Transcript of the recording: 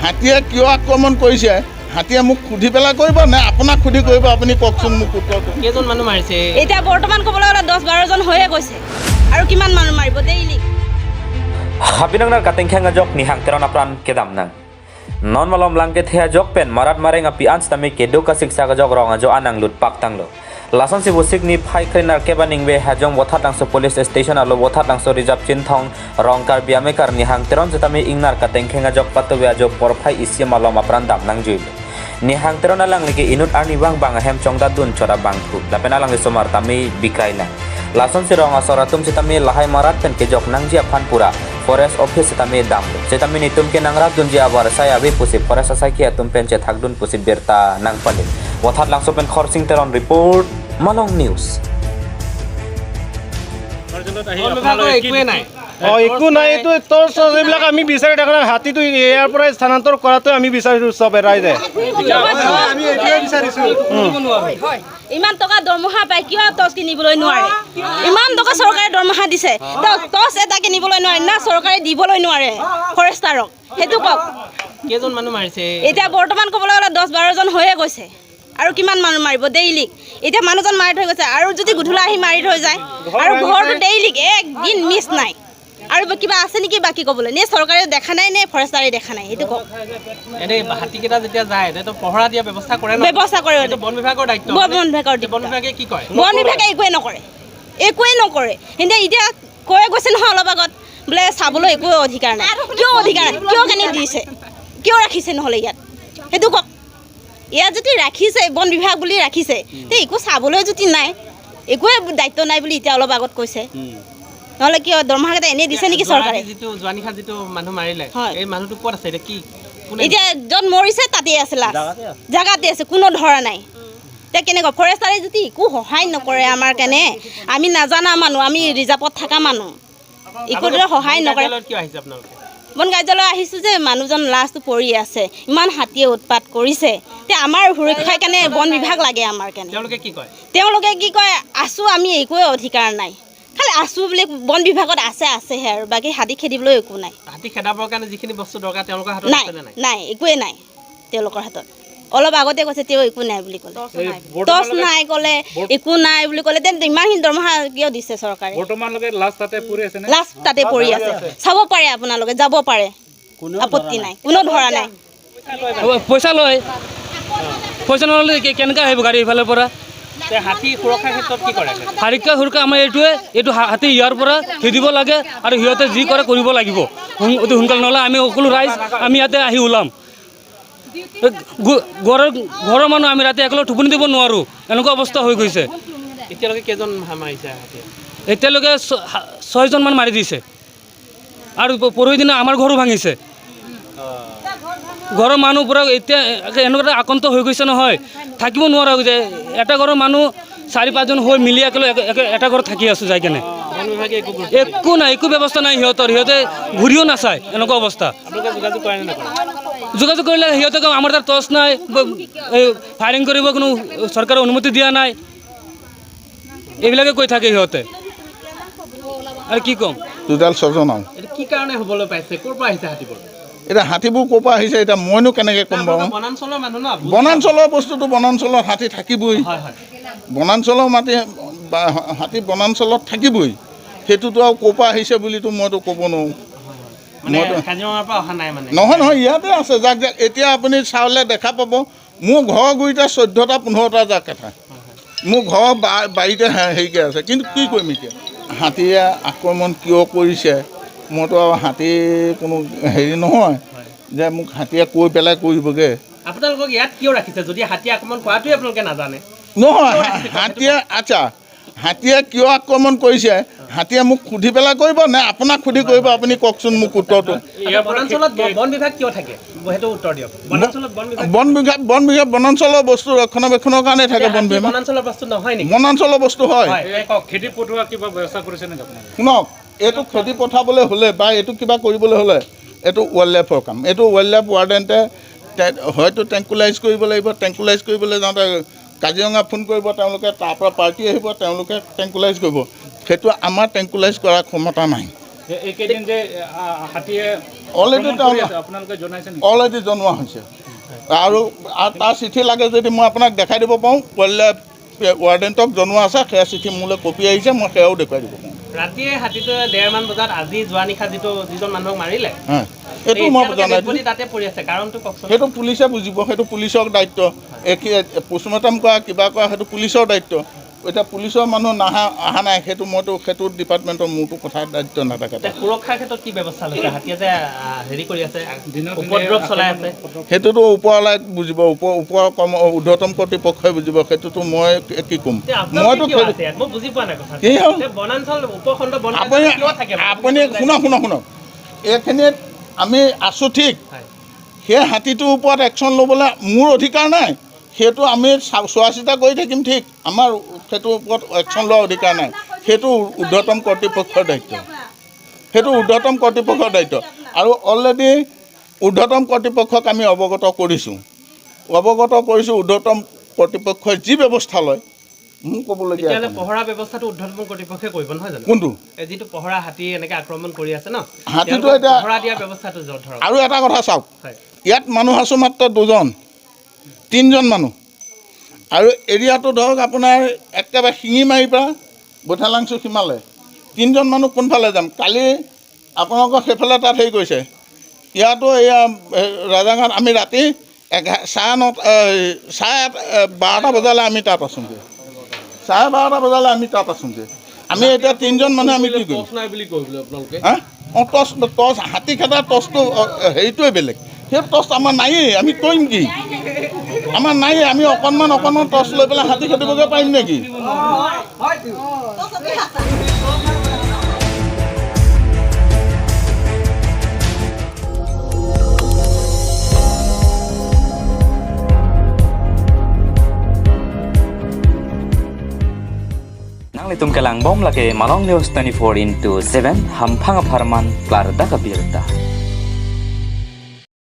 হাতীয়ে কিয় আক্ৰমণ কৰিছে, হাতীয়ে মোক সুধি পেলাই কৰিব নে আপোনাক সুধি কৰিব? আপুনি কওকচোন মোক উত্তৰটো। কেইজন মানুহ মাৰিছে? এতিয়া বৰ্তমান ক'বলৈ গ'লে 10-12জন হৈয়ে গৈছে। আৰু কিমান মানুহ মাৰিব daily? Habinang nar katengkhang jok ni hang teron apran kedam nang non malom langke thea jok pen marat mareng api ans tami kedo ka siksa ka jok rong ajo anang lut pak tanglo lason si busik ni phai khrenar kebaning be hajong bothat langso police station alo bothat langso reserve chinthong rong kar biame kar ni hang teron jetami ingnar katengkhang jok patwe ajo porphai isi malom apran dam nang juil ni hang teron alang lagi inut arni bang bang hem chongda dun chora bang thu lapen alang le somar tami bikraila lason si rong asora tum sitami lahai marat pen ke jok nangji aphan pura forest office sitami dam sitami nitum ke nangrap dun ji abar saya abi pusi forest asai ki atum pen che thakdun pusi berta nang pale wathat langso pen khorsing teron report Malong news. একোৱে নাই। অঁ, একো নাই। এইটো torch এইবিলাক আমি বিচাৰি থকা নাই। হাতীটো ইয়াৰ পৰাই স্থানান্তৰ কৰাটোৱে আমি বিচাৰিছোঁ চব ৰাইজে। ইমান টকা দৰমহা পায়, কিয় টৰ্চ কিনিবলৈ নোৱাৰে? ইমান টকা চৰকাৰে দৰমহা দিছে, টৰ্চ এটা কিনিবলৈ নোৱাৰে না চৰকাৰে দিবলৈ নোৱাৰে ফৰেষ্টাৰক? সেইটো কওক। কেইজন মানুহ মাৰিছে? এতিয়া বৰ্তমান ক'বলৈ গ'লে 10-12জন হৈয়ে গৈছে। আৰু কিমান মানুহ মাৰিব ডেইলি? এতিয়া মানুহজন মাৰি থৈ গৈছে, আৰু যদি গধূলা আহি মাৰি থৈ যায়, আৰু ঘৰটো ডেইলি একদিন মিছ নাই। আৰু কিবা আছে নেকি বাকী ক'বলৈ? নে চৰকাৰে দেখা নাই নে ফৰেষ্টাৰে দেখা নাই, সেইটো কওক। এনেই হাতীকেইটা যেতিয়া যায় তেতিয়া পহৰা দিয়া ব্যৱস্থা কৰে ন? ব্যৱস্থা কৰে। এইটো বন বিভাগৰ দায়িত্ব। বন বিভাগৰ বন বিভাগে কি কয়? বন বিভাগে একোৱে নকৰে, একোৱে নকৰে। এতিয়া এতিয়া কৈ গৈছে নহয় অলপ আগত, বোলে চাবলৈ একো অধিকাৰ নাই। কিয় অধিকাৰ নাই? কিয় কেনে দিছে? কিয় ৰাখিছে নহ'লে ইয়াত? সেইটো কওক। ইয়াত যদি ৰাখিছে বন বিভাগ বুলি ৰাখিছে, তে একো চাবলৈ যদি নাই, একোৱে দায়িত্ব নাই বুলি এতিয়া অলপ আগত কৈছে। নহ'লে কিয় দৰমহাকেইটা এনেই দিছে নেকি চৰকাৰে? যিটো যোৱা নিশা যিটো মানুহ মাৰিলে, এই মানুহটো ক'ত আছে এতিয়া? কি এতিয়া য'ত মৰিছে তাতেই আছে, লাষ্ট জেগাতে আছে, কোনো ধৰা নাই। এতিয়া কেনেকুৱা ফৰেষ্টাৰে যদি একো সহায় নকৰে আমাৰ কাৰণে? আমি নাজানা মানুহ, আমি ৰিজাৰ্ভত থকা মানুহ, একো সহায় নকৰে। বন কাৰ্যালয় আহিছোঁ যে মানুহজন লাষ্টটো পৰি আছে, ইমান হাতীয়ে উৎপাত কৰিছে। এতিয়া আমাৰ সুৰক্ষাৰ কাৰণে বন বিভাগ লাগে আমাৰ কাৰণে। তেওঁলোকে কি কয়? তেওঁলোকে কি কয়? আছোঁ আমি, একোৱে অধিকাৰ নাই, খালি আছোঁ বুলি বন বিভাগত আছে, আছেহে আৰু বাকী হাতী খেদিবলৈ একো নাই। হাতী খেদাবৰ কাৰণে যিখিনি বস্তু দৰকাৰ তেওঁলোকৰ হাতত নাই? নাই, একোৱে নাই তেওঁলোকৰ হাতত। অলপ আগতে কৈছে তেওঁ একো নাই বুলি ক'লে, টৰ্চ নাই ক'লে, একো নাই বুলি ক'লে। তেন্তে ইমানখিনি দৰমহা কিয় দিছে চৰকাৰে? লাষ্ট তাতে পৰি আছে, চাব পাৰে আপোনালোকে, যাব পাৰে, আপত্তি নাই, কোনো ধৰা নাই। পইচা লয়, পইচা নল'লে কেনেকৈ আহিব গাড়ী ইফালৰ পৰা? হাতী সুৰক্ষাৰ ক্ষেত্ৰত কি কৰে? হাতী সুৰক্ষা আমাৰ এইটোৱে, এইটো হাতী ইয়াৰ পৰা খেদিব লাগে আৰু সিহঁতে যি কৰে কৰিব লাগিব অতি সোনকালে, নহ'লে আমি সকলো ৰাইজ আমি ইয়াতে আহি ওলাম। ঘৰৰ মানুহ আমি ৰাতি একেলগে টোপনি দিব নোৱাৰোঁ, এনেকুৱা অৱস্থা হৈ গৈছে। এতিয়ালৈকে কেইজন মাৰিছে হাতী? এতিয়ালৈকে 6জনমান মাৰি দিছে। আৰু পৰহি দিনা আমাৰ ঘৰো ভাঙিছে। ঘৰৰ মানুহ পূৰা এতিয়া এনেকুৱা আক্ৰান্ত হৈ গৈছে নহয়, থাকিব নোৱাৰা হৈ গৈছে। এটা ঘৰৰ মানুহ 4-5জন হৈ মিলি একেলগে এটা ঘৰত থাকি আছোঁ যাই কেনে। একো নাই, একো ব্যৱস্থা নাই সিহঁতৰ, সিহঁতে ঘূৰিও নাচায়, এনেকুৱা অৱস্থা। যোগাযোগ কৰিলে সিহঁতে কয় আমাৰ তাত টৰ্চ নাই, ফায়াৰিং কৰিব কোনো চৰকাৰে অনুমতি দিয়া নাই, এইবিলাকে কৈ থাকে সিহঁতে। আৰু কি ক'ম? টোটেল 6জন আৰু। কি কাৰণে হ'বলৈ পাইছে? ক'ৰ পৰা আহিছে হাতীবোৰ? এতিয়া হাতীবোৰ ক'ৰ পৰা আহিছে এতিয়া মইনো কেনেকৈ ক'ম বাৰু? বনাঞ্চলৰ মানুহ ন? বনাঞ্চলৰ বস্তুটো, বনাঞ্চলত হাতী থাকিবই। বনাঞ্চলৰ মাটি হাতী বনাঞ্চলত থাকিবই, সেইটোতো আৰু ক'ৰ পৰা আহিছে বুলিতো মইতো ক'ব নোৱাৰোঁ। নহয় নহয়, ইয়াতে আছে জাক জাক। এতিয়া আপুনি চালে দেখা পাব, মোৰ ঘৰৰ গুৰিতে 14টা-15টা জাক এটা মোৰ ঘৰৰ বাৰীতে হেৰিকৈ আছে। কিন্তু কি কৰিম এতিয়া? হাতীয়ে আক্ৰমণ কিয় কৰিছে মইতো আৰু হাতীৰ কোনো হেৰি নহয় যে মোক হাতীয়ে কৈ পেলাই কৰিবগৈ। আপোনালোকক ইয়াত কিয় ৰাখিছে যদি হাতীয়ে আক্ৰমণ কৰাটোৱে আপোনালোকে নাজানে? নহয়, হাতীয়ে, আচ্ছা, হাতীয়ে কিয় আক্ৰমণ কৰিছে হাতীয়ে মোক সুধি পেলাই কৰিব নে আপোনাক সুধি কৰিব? আপুনি কওকচোন মোক উত্তৰটো। বনাঞ্চলত বন বিভাগ কিয় থাকে সেইটো উত্তৰ দিয়ক। বন বিভাগ, বন বিভাগ বনাঞ্চলৰ বস্তু ৰক্ষণাবেক্ষণৰ কাৰণে থাকে। বন বিভাগ বনাঞ্চলৰ বস্তু নহয় নেকি? বনাঞ্চলৰ বস্তু হয়। খেতি পঠোৱা কিবা ব্যৱস্থা কৰিছে নেকি আপোনালোকে? শুনক, এইটো খেতি পঠাবলৈ হ'লে বা এইটো কিবা কৰিবলৈ হ'লে এইটো ৱাইল্ড লাইফৰ কাম। এইটো ৱাইল্ড লাইফ ৱাৰ্ডেণ্টে হয়তো টেংকুলাইজ কৰিব লাগিব। টেংকুলাইজ কৰিবলৈ যাওঁতে কাজিৰঙা ফোন কৰিব, তেওঁলোকে তাৰপৰা পাৰ্টি আহিব, তেওঁলোকে টেংকুলাইজ কৰিব। সেইটো আমাৰ টেংকুলাইজ কৰাৰ ক্ষমতা নাই। এইকেইদিন যে হাতীয়ে অলৰেডি আক্ৰমণ কৰি আছে, আপোনালোকে জনাইছে নেকি? অলৰেডি জনোৱা হৈছে। আৰু তাৰ চিঠি লাগে যদি মই আপোনাক দেখাই দিব পাৰোঁ। ৱাইল্ড ৱাৰ্ডেণ্টক জনোৱা আছে, সেয়া চিঠি মোলৈ কপি আহিছে, মই সেয়াও দেখুৱাই দিব পাৰোঁ। ৰাতিয়ে হাতীটোৱে 1:30মান বজাত আজি যোৱা নিশা যিজন মানুহক মাৰিলে, হয়, এইটো মই জনাই দিম। তাতে পৰি আছে, কাৰণটো কওকচোন। সেইটো পুলিচে বুজিব, সেইটো পুলিচৰ দায়িত্ব। পষ্টমৰ্টম কৰা কিবা কৰা সেইটো পুলিচৰ দায়িত্ব। এতিয়া পুলিচৰ মানুহ অহা নাই, সেইটো মইতো সেইটো ডিপাৰ্টমেণ্টৰ মোৰতো কথা দায়িত্ব নাথাকে। সুৰক্ষাৰ ক্ষেত্ৰত কি ব্যৱস্থা লৈছে? হাতীয়ে যে হেৰি কৰি আছে, উপদ্ৰৱ চলাই আছে, সেইটোতো ওপৰৱালাই বুজিব, ওপৰ কম ঊৰ্ধতম কৰ্তৃপক্ষই বুজিব, সেইটোতো মই কি ক'ম। মইতো বুজি পোৱা নাই কথা। কি হ'ল? বনাঞ্চল উপখণ্ড আপুনি শুনক শুনক শুনক, এইখিনিত আমি আছোঁ ঠিক, সেই হাতীটোৰ ওপৰত একশ্যন ল'বলৈ মোৰ অধিকাৰ নাই। সেইটো আমি চোৱা চিতা কৰি থাকিম ঠিক, আমাৰ সেইটোৰ ওপৰত একশ্যন লোৱাৰ অধিকাৰ নাই। সেইটো ঊৰ্ধতম কৰ্তৃপক্ষৰ দায়িত্ব, সেইটো ঊৰ্ধতম কৰ্তৃপক্ষৰ দায়িত্ব। আৰু অলৰেডি ঊৰ্ধতম কৰ্তৃপক্ষক আমি অৱগত কৰিছোঁ, ঊৰ্ধতম কৰ্তৃপক্ষই যি ব্যৱস্থা লয় মোৰ ক'বলগীয়া। পহৰা ব্যৱস্থাটো ঊৰ্ধতম কৰ্তৃপক্ষই কৰিব নহয় জানো? কোনটো যিটো পহৰা হাতী এনেকৈ আক্ৰমণ কৰি আছে ন, হাতীটো এতিয়া পহৰা দিয়া ব্যৱস্থাটো ধৰক। আৰু এটা কথা চাওক, ইয়াত মানুহ আছোঁ মাত্ৰ 2জন 3জন মানুহ, আৰু এৰিয়াটো ধৰক আপোনাৰ একেবাৰে শিঙিমাৰীৰ পৰা বৈঠালাংচু সীমালৈ 3জন মানুহ কোনফালে যাম? কালি আপোনালোকৰ সেইফালে তাত হেৰি কৰিছে, ইয়াতো এয়া ৰাজাঘাট আমি ৰাতি 12:30 বজালৈ আমি তাত আছোঁগৈ, 12:30 বজালৈ আমি তাত আছোঁগৈ। আমি এতিয়া 3জন মানুহ আমি কি কৰিম? হা, অঁ, টৰ্চ টৰ্চ হাতী খেদা টৰ্চটো হেৰিটোৱে বেলেগ, সেই টৰ্চ আমাৰ নায়েই, আমি কৰিম কি? আমাৰ নায়েই, আমি অকণমান অকণমান টৰ্চ লৈ পেলাই হাতী খেদিবগৈ পাৰিম নেকি? Nang litum kalang bom lagi Malong News 24x7 hampang parman plarda kabirta.